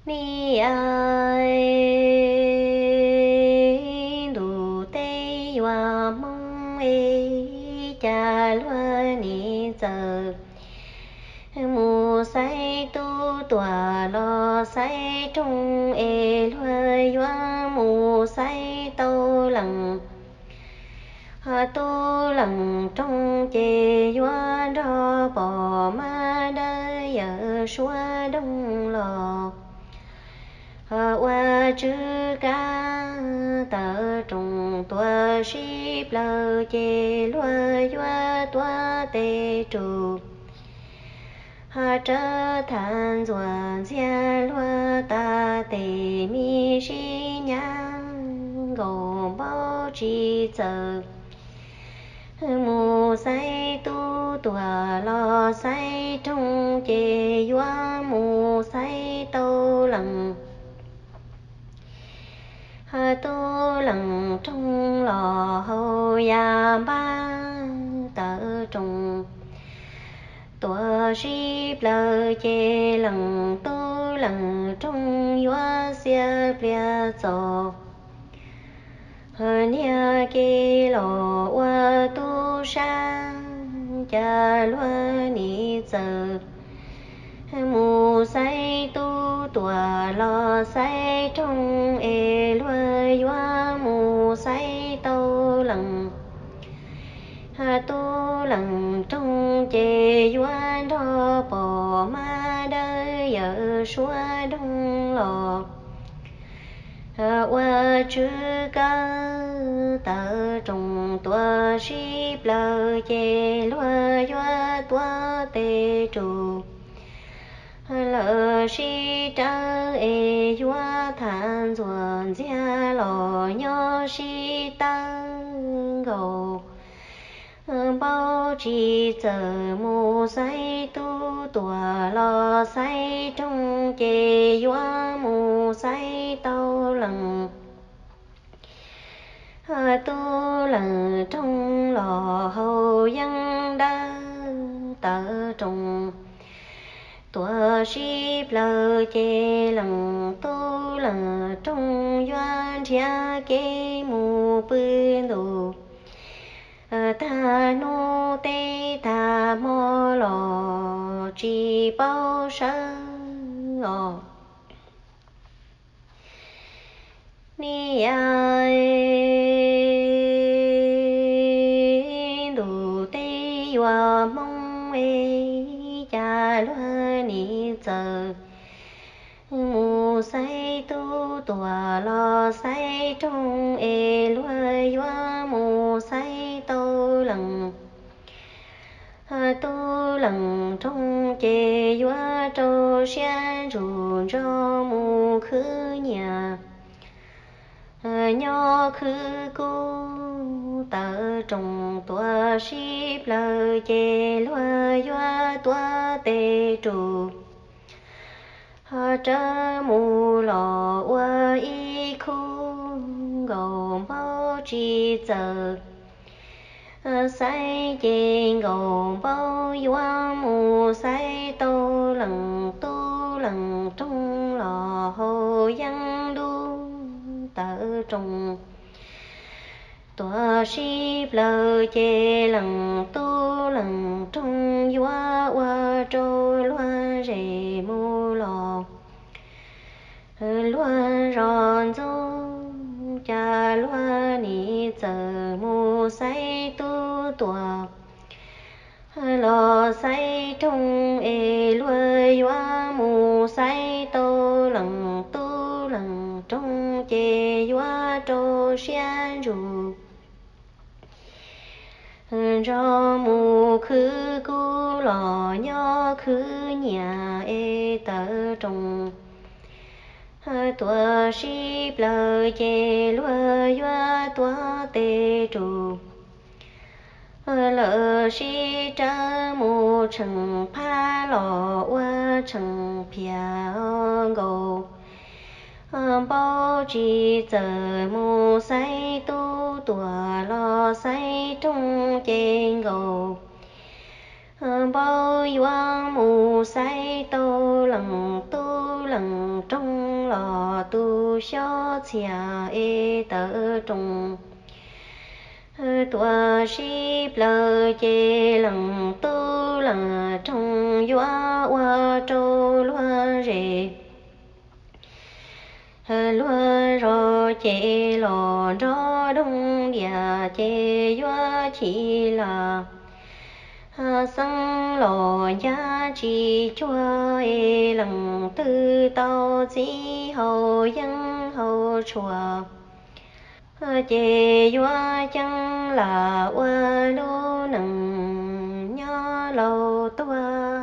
Ntuj teb yuav hmoo es cas luag nim txawm mus xaiv tub tuam los xaiv roog es luag yuav mus xaiv tau leej tub leej roog ces yuav nrog pom mab dawb yawm suab doog los ua tswv kab tawm rooj tuam sib plaws ces luag yuav tuav tes rus rawv thaj ntxuam ntxiag luag tas tes me sib nyab nkaus npaub tsis txawm mus xaiv tub tuam los xaiv roog ces yuav mus xaiv tau leej tub leej roog los haus ya npab tawm rooj tuam sib plaws ces leej tub leej roog yuav xiam pliag txog niag kev los ua tub sab. Cas luag nim txawm mus xaiv tub tuam los xaiv roog es luag yuav mus xaiv tau leej tub leej roog ces yuav nrog pom mab dawb yawm suab doog los ua tswv kab tawm rooj tuam sib plaws ces luag yuav tuav tes rus lawm sib rawv es yuav thaj ntxuam ntxiag los nyob sib tawb nkaus npaub tsis txawm mus xaiv tub tuam los xaiv roog ces yuav mus xaiv tau leej tub leej roog los haus yeeb dawb tawm rooj tuam sib plaws ces leej tub leej roog yuav nrhiav kev mus pw ntuj tag hnub teb tag hmo los tsis paub sawv os. Niam, ntuj teb yuav hmoo es cas luag nim txawm mus xaiv tub tuam los xaiv roog es luag yuav mus xaiv tau leej tub leej roog ces yuav rau siab ntsug nrog mus khwv nyiam nyob khwv kub tawm rooj tuam sib plaws ces luag yuav tuav tes rus rawv mus los ua ib khub nkaus npaub tsis txawm xaiv ces nkaus npaub yuav mus xaiv tau leej tub leej roog los haus yeeb dub tawm rooj tuam sib plaws ces leej tub leej roog yuav ua rau luag zes mus los luag zos ntxub. Cas luag nim txawm mus xaiv tub tuam los xaiv roog es luag yuav mus xaiv tau leej tub leej roog ces yuav rau siab ntsug nrog mus khwv kub los nyob khwv nyiam es tawm rooj tuam sib plaws ces luag yuav tuav tes rus lawm sib rawv mus tsheej phab los ua tsheej phiaj nkaus npaub tsis txawm mus xaiv tub tuam los xaiv roog ces nkaus npaub yuav mus xaiv tau leej tub leej roog los tu xyob txhias es tawv roos. Tuaj sib plaws ces leej tub leej roog yuav ua rau luag zes luag zos ces los nrov doog diam ces yuav chim los xeeb los ncaj tsis cuag es leej twg tau txiv haus yeeb haus tshuaj ces yuav ceeb lam ua lub neej nyob laus tuag.